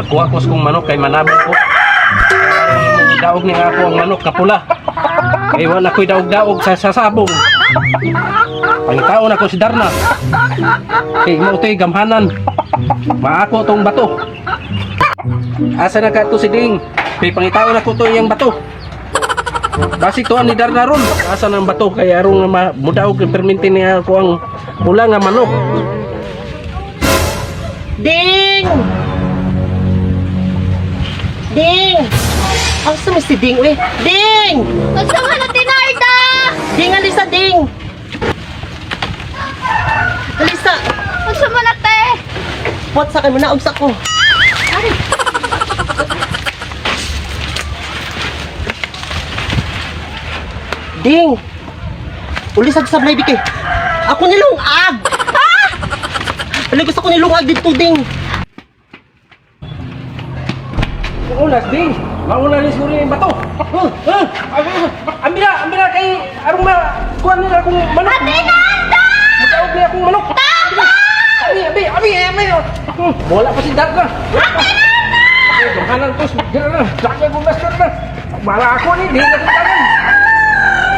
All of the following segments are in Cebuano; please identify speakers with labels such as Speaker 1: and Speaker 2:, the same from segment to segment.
Speaker 1: Pagkuha ko sa kong manok kay manabog ko. Daog ni ako ang manok kapula. Kay wala ko'y daog-daog sa sasabong. Pangitaon ako si Darna. Kay mo to'y gamhanan. Maako tong bato. Asa na ka to si Ding? Kay pangitaon ako to iyang bato. Basig tuan ni Darna ron. Asa na ang bato kay arong nga mudaog ang perminti niya ako ang pula nga manok.
Speaker 2: Ding! Ding! Asa man si Ding, uy? Ding!
Speaker 3: Unsa man na Tinarda?
Speaker 2: Ding, alisa, Ding! Alisa!
Speaker 3: Unsa man na te?
Speaker 2: Pot sa kay mo na, sa ko. Ding! Uli sa sablay bikay. Ako nilungag! Ah! Ali, gusto ko nilungag dito, Ding.
Speaker 1: Unas ding, mauna ni siguro yung bato. Huh? Huh? Ambila, ambila kay arong ma kuan nila akong manok.
Speaker 3: Ate Nanda!
Speaker 1: Mutaog niya akong manok. Tama! Abi, abi, abi, abi. Wala pa si Darna. Ate Nanda! Gamhanan to, dira na. Laki ko master na. Mala ako ni, di na ko tangan.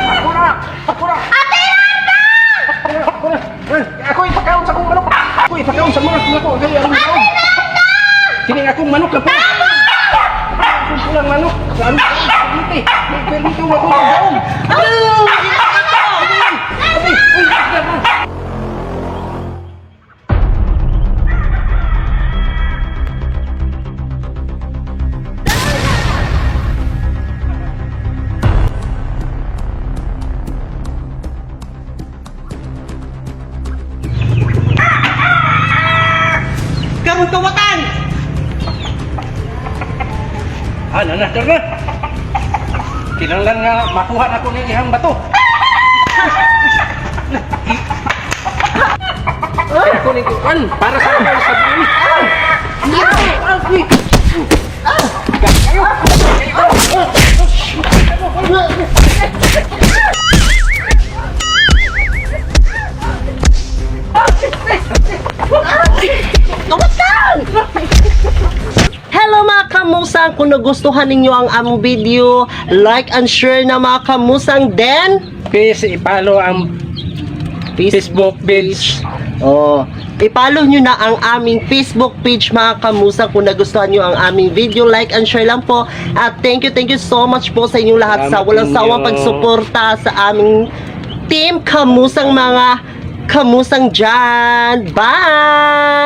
Speaker 1: Ako na, ako na.
Speaker 3: Ate Nanda!
Speaker 1: Ako na, ako na. Eh, ako ipakaon sa akong manok. Ako ipakaon sa manok nako kay arong daog. Kini akong manok na pula. Akong pulang manok. Ano? Dito. Dito ako ng daog. Abi, uy, Darna.
Speaker 2: Karong kawatan!
Speaker 1: Ah, nana, Darna. Kinanglan nga makuha na ko ni ihang bato. Kaya ko ni kuan para sa ako sa bumi. Ah! Ah!
Speaker 2: Kawatan! Hello mga kamusang! Kung nagustuhan ninyo ang among video, like and share na mga kamusang. Then,
Speaker 1: Please i-follow ang
Speaker 2: peace.
Speaker 1: Facebook page.
Speaker 2: Oh, i-follow nyo na ang aming Facebook page mga kamusang kung nagustuhan nyo ang aming video, like and share lang po. At thank you so much po sa inyong lahat sa
Speaker 1: Salamat
Speaker 2: walang sawang
Speaker 1: ninyo.
Speaker 2: pagsuporta sa aming team Kamusang mga kamusang dyan. Bye!